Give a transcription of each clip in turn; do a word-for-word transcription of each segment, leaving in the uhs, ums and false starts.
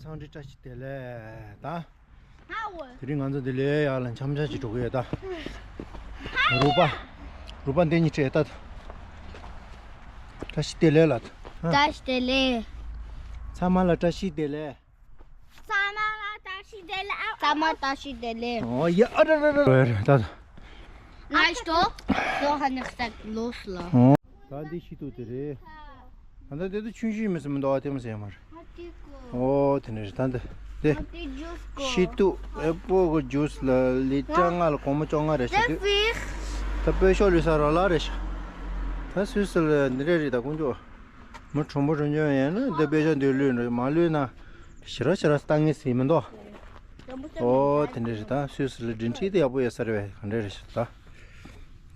ནང་འདྲི་བཀྲ་ཤིས་བདེ་ལེགས་ད། དེ་རིང་ང་ཚོ་འདི་ལས་ཡག་ལ་འཆམ་འཆམ་ཞིག་འགྲོ་གི་ཡོད་ད། རུ་པ། རུ་པ་འདི་གཉིས་སྤྲད་ད། བཀྲ་ཤིས་བདེ་ལེགས་ལ། བཀྲ་ཤིས་བདེ་ལེགས། ཚང་མ་ལ་བཀྲ་ཤིས་བདེ་ལེགས། ཚང་མ་ལ་བཀྲ་ཤིས་བདེ་ལེགས། ཚང་མ་བཀྲ་ཤིས་བདེ་ལེགས། ཨོ་ཡ་ཨ་ར་ར་ར་ར་ད། ང་ཤི་ཏོ། ཡོ་ཧ་ནི་ཁ་ལོས་ལ། ཨོ། ད་འདི་ཤི་ཏོ་དེ་རེད། ད་ལྟ་དེ་ཚོ་ཆུང་ཤོས་མི་སྲིད་མི་འདུག་ཨ། དེ་མ་ཟེར་མ་རེད། ཨོ་དེ་ནས་རེད་ད་འདི། དེ་ཤི་ཏོ་ཨེ་པོ་གི་ཇུས་ལ་ལི་ཏྲ་ལྔ་ལ་སྒོར་མོ་བཅོ་ལྔ་རེད་ཤག་དུས། ད་སྤོས་ཤོག་ལུས་ས་རོ་ལ་རེད་ཤག་ད་སུད་སི་ལ་འདི་འདྲ་རེད་ད་ཀུན་སྤྱོད། མི་ཁྲོམ་པ་རུ་འཇོན་ཡན་ན་འདི་དཔེ་ཆ་འདི་ལུས་འགྲོ་མ་ལུས་ན་ཞེ་ར་ཞེ་ར་ལྟ་ངེས་ཟིན་མི་འདུག་ཨོ་དེ་འདྲ་རེད་ད། སུད་སི་ལ་སྒྲིན་ཁྲི་དེ་ཡག་པོ་ཡོད་ས་རེད་བས། ག་འདྲ་རེད་ཤག་ད།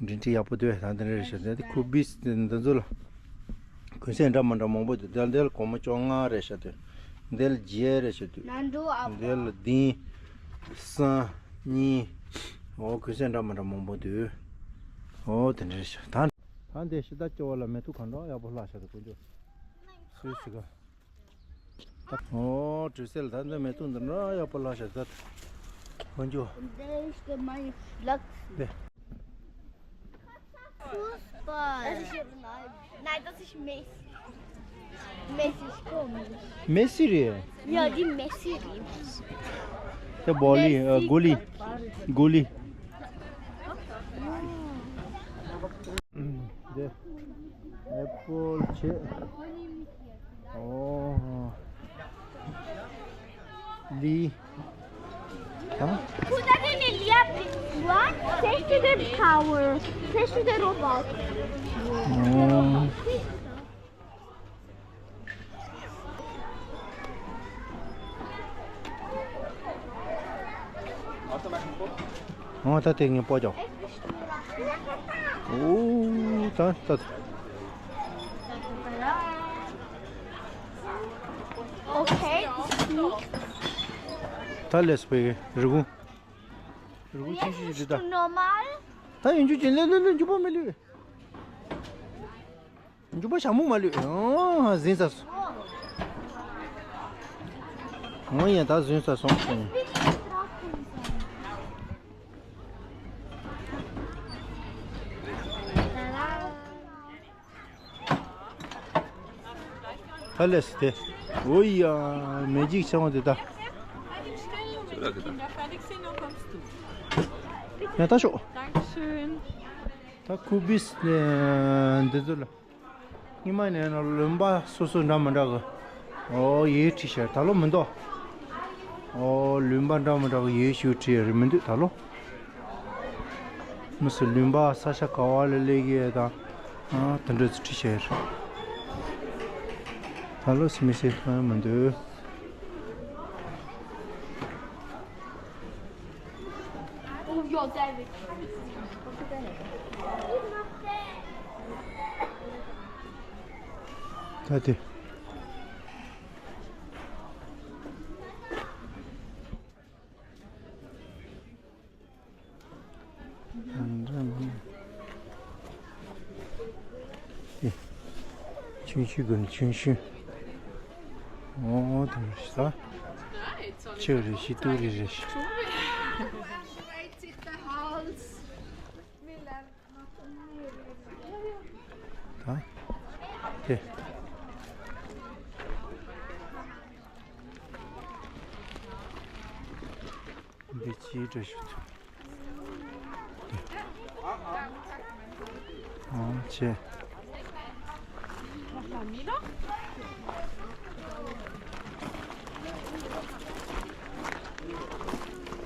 སྒྲིན་ཁྲི་ཡག་པོ་འདུག་ད་འདི་འདྲ་རེད་ཤག་དེ་ཁུ་བིས་འདི་ཚོ་ལ་གུན་གསེང་འདྲ་མ་འདྲ་མང་པོ་འདུག་དེ་འདི་ལ་སྒོར་མོ་བཅོ་ལྔ་རེད་ཤག་དེ་འདི་ལ་བརྒྱད་རེད་ཤག་དེ་འདི་ལ་བདུན། གསུམ། གཉིས། ཨོ་གུན་གསེང་འདྲ་མ་འདྲ་མང་པོ་འདུག་ཨོ་དེ་འདྲ་རེད་ཤག་ད། ད་འདི་ཤི་ད་སྐྱོ་བ་ལ་མེ་ཏོག་གང་འདྲ་ཡག་པོ་ལྷག་ཤག་དེ་དཀོན་མཆོག་སུད་སི་ག་ཨོ་དྲི་སེལ་ད་འདི་མེ་ཏོག་འདི་འདྲ་ཡག་པོ་ལྷག་ཤག་ད་དཀོན་མཆོག There is the my luck. དེ། Fußball. Nein, das ist Messi. Messi ist komisch. མེ་སི་རེད། Ja, die Messi. དེ་བོ་ལི་ཨ་གོ་ལི། གོ་ལི། འདི་ཨེ་པོལ་བྱས། ཨོ། ལི། ཨ། Put that in the lab. What? Say to the power. Say to the robot. ཨོ། ཨོ་ད་དེ་ངས་སྤོ་ཀྱོག་ཨོ་ད་ད། Okay. ད་ལས་པའི་རི་ཀོན། རི་ཀོན་ཆུང་ཆུང་ཞིག་རེད་ད། Normal. ད་ཡིན་རྒྱུ་ཅན་ལེ་ལེ་ལེ་འཇུ་པོ་མི་ལུས། འཇུ་པོ་ཞྭ་མོ་མ་ལུས། ཨོ་ཟིན་ས་སོ། ཨོ་ཡ་ད་ཟིན་ས་སོང་སོང་། ད་ལས་དེ། ཨོ་ཡ་མེ་ཇིག་ཆང་བ་དེ་ད། ཡ་ད་ཤོག Dankeschön. ད་ཁུ་བིས་འདི་ཚོ་ལ། སྔོན་མ་ནས་ན་ལུང་པ་སོ་སོ་འདྲ་མི་འདྲ་གི། ཨོ་ཡོད་བྲིས་ཤག་ད་ལོ་མི་འདུག་ཨོ་ལུང་པ་འདྲ་མི་འདྲ་གི་ཡོད་ཞུ་བྲིས་རེད་མི་འདུག་ད་ལོ། མི་སུ་ལུང་པ་ས་ཆ་ག་བ་ལ་སླེབས་ཀྱི་ཡོད་དང་། ཨ་དེ་འདྲ་ཚོ་བྲིས་ཤག་ད་ལོ་སི་མི་སི་ཧ་མི་འདུག་ད་དེ། ཆུང་ཆུང་གི་ཆུང་ཆུང་། ཨོ་དེ་རེད་ཤག་ཆེ་རེད་ཤག་ཏུ་རེད་རེད་ཤག་ད་དེ། འདི་ཅིའི་འདྲ་ཞིག་འདུག་ཨང་ཆེ།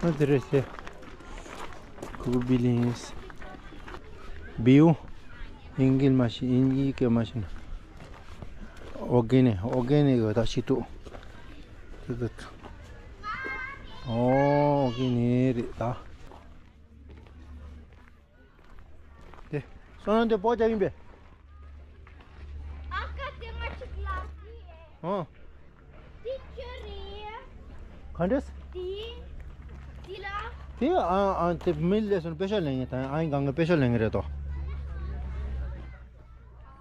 ཨ་འདི་རེད་ཤག་ཁུ་བི་ལིང་སི། བིའུ། ཨིན་སྐད་མ་ཤེས། ཨིན་སྐད་མ་ཤེས་ན། ཨོ་རྒན་ནི་ཨོ་རྒན་ནི་གི་ད་ཤི་ཏོ། དེ་དེ། ཨོ་ཨོ་རྒན་ནི་རེད་ད། དེ། སོ་ན་དེ་པོ་ཅག་ཡིན་པས། ཨ་ཀ་དེ་ང་ཅིག་ལ་ཨོ། དེ་ཅི་རེད། ག་འདྲས། དེ། དེ་ལ། དེ་ཨ་ཨ་དེ་མི་ལས་སོང་དཔེ་ཤག་ལེན་ངེས་དང་ཨ་ཡིན་གང་གི་དཔེ་ཤག་ལེན་ངེས་རེད་དོ།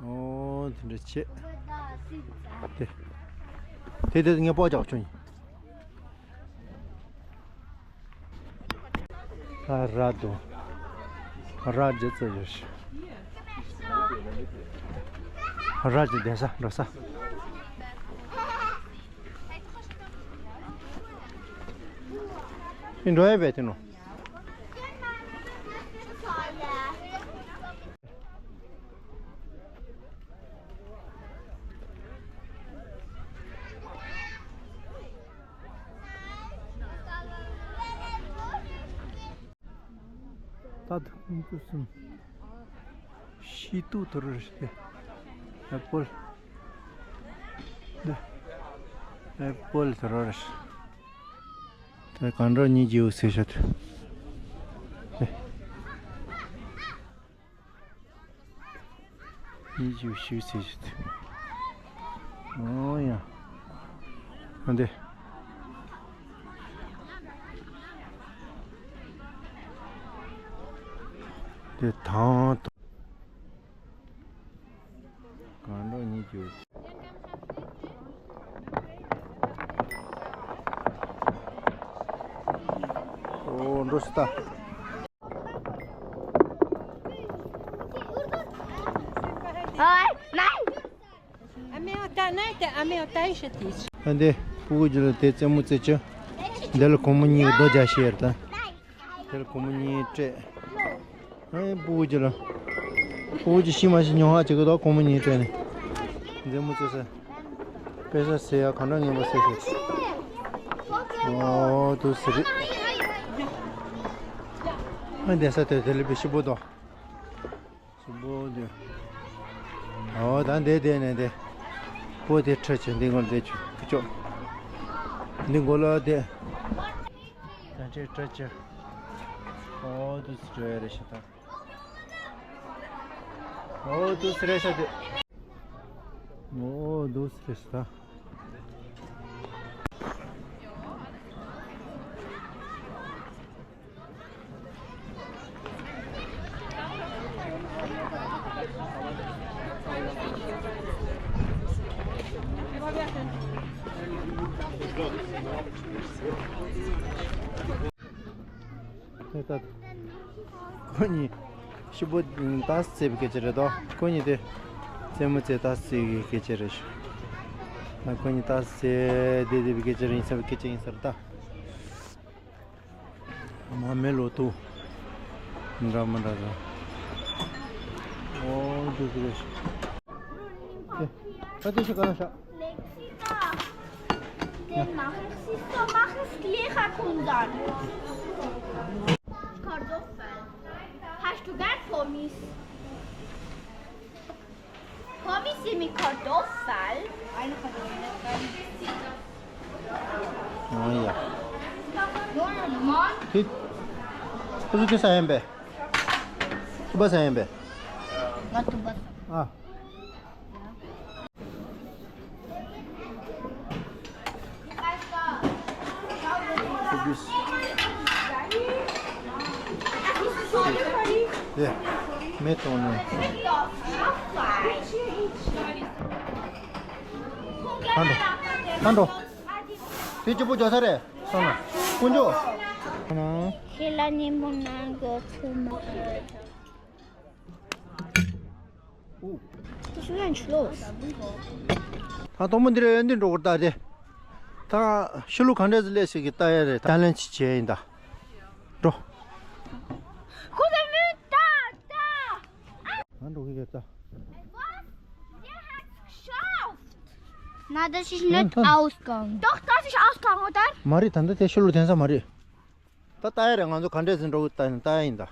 ཨོ་དེ་འདྲ་བྱེད། དེ། དེ་དེ་ངས་པོ་ཅག་ཆུང་ཡིན། ཨ་ར་དོ། ར་ཇི་ཙི་ཡོད་ཤི། ར་ཇི་བསྡད་ས་འགྲོ་ས། ཨི་འགྲོ་ཡ་བས་དེ་ནོ། ད་དུང་ཁོང་ཚོ་གསུམ་ཤི་ཏུ་དོར་རེད། ཨེ་པོལ། འདི་ཨེ་པོལ་དོར་རེད། དེ་གང་འདྲ་གཉིས་ཀྱི་འུ་ཟེར་ཤོད། དེ། ཡིན་ཞུ་ཞུ་ཟེར་ཞུ། ཨོ་ཡ། ཨ་འདི། དེ་དང་དུ། གང་འགྲོ་གཉིས་ཀྱི། ཨོ་འགྲོ་སི་ཏ། ཨ་འདི་སྤུ་གུ་ཅིག་ལ་དེ་རྩེད་མོ་རྩེ་ཆུ། འདི་ལ་ཁོ་མོ་གཉིས་རྡོ་རྒྱག་ཤེས་ཡར་ད། འདི་ལ་ཁོ་མོ་གཉིས་སྤྲད། ཨ་སྤུ་གུ་ཅིག་ལ། སྤུ་གུ་ཅིག་ཤི་མ་ཤི་ཉོ་ཧ་ཅིག་གི་དོ་ཁོ་མོ་གཉིས་སྤྲད་ནས། རྩེད་མོ་རྩེ་ས། དཔེ་ས་ཟེར་ཡ་གང་འདྲ་ངན་པ་ཟེར་ཤོག་ཨོ་དུ་ཟེར་རེད། ཨ་འདི་ས་དེ་དེ་ལ་བི་ཤི་པོ་དོ། སུ་བོ་དེ། ཨོ་ད་འདི་དེ་ནས་དེ། པོ་དེ་ཁྲི་ཆེ་འདི་ངོ་དེ་ཆུ་ཁུ་ཅོ། འདི་མགོ་ལ་དེ། ད་ཅེ་ཁྲི་ཆེ། ཨོ་དུ་སི་ཅོ་ཡ་རེ་ཤི་ད། ཨོ་དུ་སི་རེ་ཤ་དེ། ཨོ་དུ་སི་རེ་ཤ་ད། ཁོ་གཉིས་ཤི་བོ་ཏཱ་སི་རྩེ་བའི་སྐད་ཆ་རེད་དོ། ཁོ་གཉིས་དེ་རྩེད་མོ་རྩེ་ཏཱ་སི་རྩེ་གི་སྐད་ཆ་རེད་ཤག་ཁོ་གཉིས་ཏཱ་སི་རྩེ་བསྡད་བསྡད་པའི་སྐད་ཆ་རེད། ཡིན་ས་བའི་སྐད་ཆ་ཡིན་ས་རེད་ད། མ་མེ་ལོ་ཏུ། འདྲ་མི་འདྲ་རེད། ཨོ་འདུག་གི་རེད། ཨེ། ད་དེ་ཤི་ག་ན་ཤག Lexi, dann mach ich sie so, mach es gleich, Kundan. Kartoffel. Hast du gern Pommes? Pommes sind mit Kartoffel. ཨོ་ཡ། དེ། ཁོ་ཚོ་དེ་ས་ཡན་པས། ཏུ་པ་ས་ཡན་པས། ང་ཏུ་པ་ས། ཨ། དེ། མེ་གཏོང་ནས། ད་འགྲོ། ད་འགྲོ། དེ་གཅིག་པོ་རྒྱག་ས་རེད། སོང་ན། དཀོན་མཆོག་ཁྱེད་ལ་ཉིན་མོ་ནང་གི་ཚོད་མ། ད་དོག་མོ་འདི་རེད། འདི་འགྲོ་གི་ད་དེ། ད་ཤི་ལུ་ག་འདྲ་ཟིག་ལས་ཞིག་གི་ལྟ་ཡ་རེད། ད་ལན་ཅི་བྱས་ཡིན་ད། འགྲོ། ཁོ་ད་མི་ད་ད། ང་འགྲོ་གི་རེད་ད། Was? Wir haben's geschafft! Na, das ist nicht Ausgang. Doch, das ist Ausgang, oder? མ་རེད། ད་ལྟ་དེ་ཤི་ལུ་དེང་སང་མ་རེད། ད་ལྟ་ཡ་རེད། ང་ཚོ་ག་འདྲས་ཟིན་འགྲོ་གི་ལྟ་ཡིན་ལྟ་ཡ་ཡིན་ད།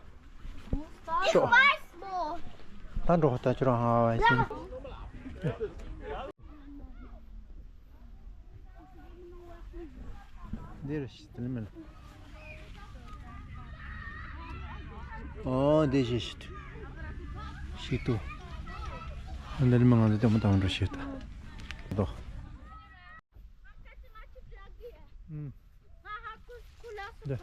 Ich weiß wo. ད་འགྲོ་ད་ཁྱོད་རང་ཧ་བ་ཡིན། འདིར་ཤི་ཏི་ལི་མེ་ལ། ཨོ་འདི་ཤི་ཤི་ཏུ། ཤི་ཏུ། འདི་ལི་མེ་ང་ཚོ་དེ་མོ་དང་འགྲོ་ཤི་ཏུ། དོ། ཨུམ། འདི།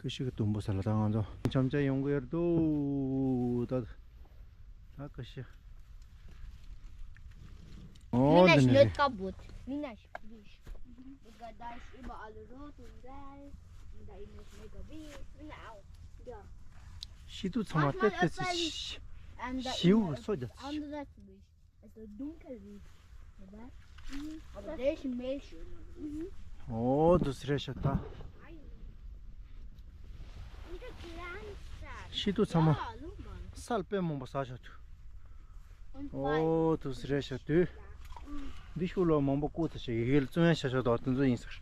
ཀི་ཤི་གི་དུམ་བུ་ས་ལ་ད་ང་ཚོ་འཆམ་འཆམ་ཡོང་གི་ཡོད་འདུག་ད་ད་ཀི་ཤི། ཨོ་འདི་ནི་རེད། Minna ist nicht kaputt. Minna ist frisch. Du gadayst überall rot und gelb. ཤི་དུས་ཚང་མ་ཏེ་ཏེ་ཚེ་ཤི་བོ་གི་སོ་རྒྱག་ཚེ་ཤི། ཨོ་དུ་སི་རེ་ཤ་ད། ཤི་དུས་ཚང་མ་སལ་དཔེ་མང་པོ་ཟ་ཤ་དུས། ཨོ་དུ་སི་རེ་ཤ་དུས། འདི་ཤུ་ལོ་མང་པོ་བཀོད་ཚེ་ཤ་ཡི་གེ་ལ་བཙོན་ཡ་ཤ་ཤ་དོ་དུ་ཚོ་ཡིན་ཟེར།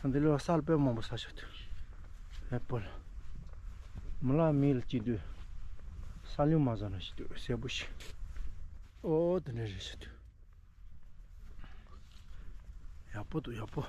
ད་འདི་ལོ་སལ་དཔེ་མང་པོ་ཟ་ཤ་དུས། ཨེ་པོ་ལ། མི་ལ་མི་ལ་ཅི་དུས། སལ་ཡུ་མ་ཟ་ན་ཤི་དུས་སེ་བུ་ཤི། ཨོ་དུ་ནི་རེ་ཤ་དུས། ཡག་པོ་འདུག་ཡག་པོ།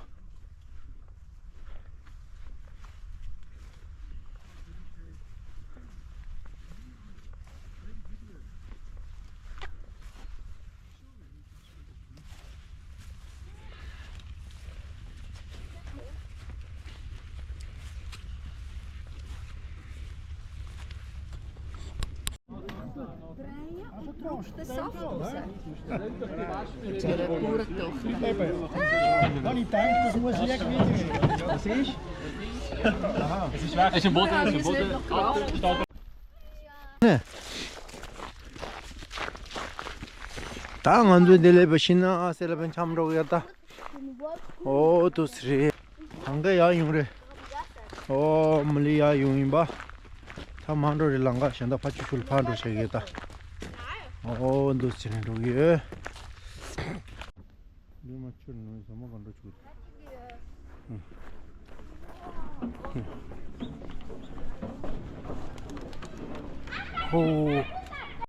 ད་ང་ཚོའི་འདི་ལས་པ་ཤི་ན་ཨ་སེ་ལ་པན་འཆམ་འགྲོ་གི་ཡ་ད། ཨོ་དུ་སི་རེད། གང་ག་ཡག་ཡོང་རེད། ཨོ་མི་ལི་ཡག་ཡོང་ཡིན་པ། ད་མ་འགྲོ་རེད་ལང་ག་གཞན་དག་ཕ་ཆུ་ཆུ་ལ་ཕ་འགྲོ་བྱ་གི་ད། ཨོ་དུ་སི་རེད་འགྲོ་གི་ཡོད། འདི་མ་ཆུ་ནང་ཟ་མ་ག་འགྲོ་ཆུ། ཧོ།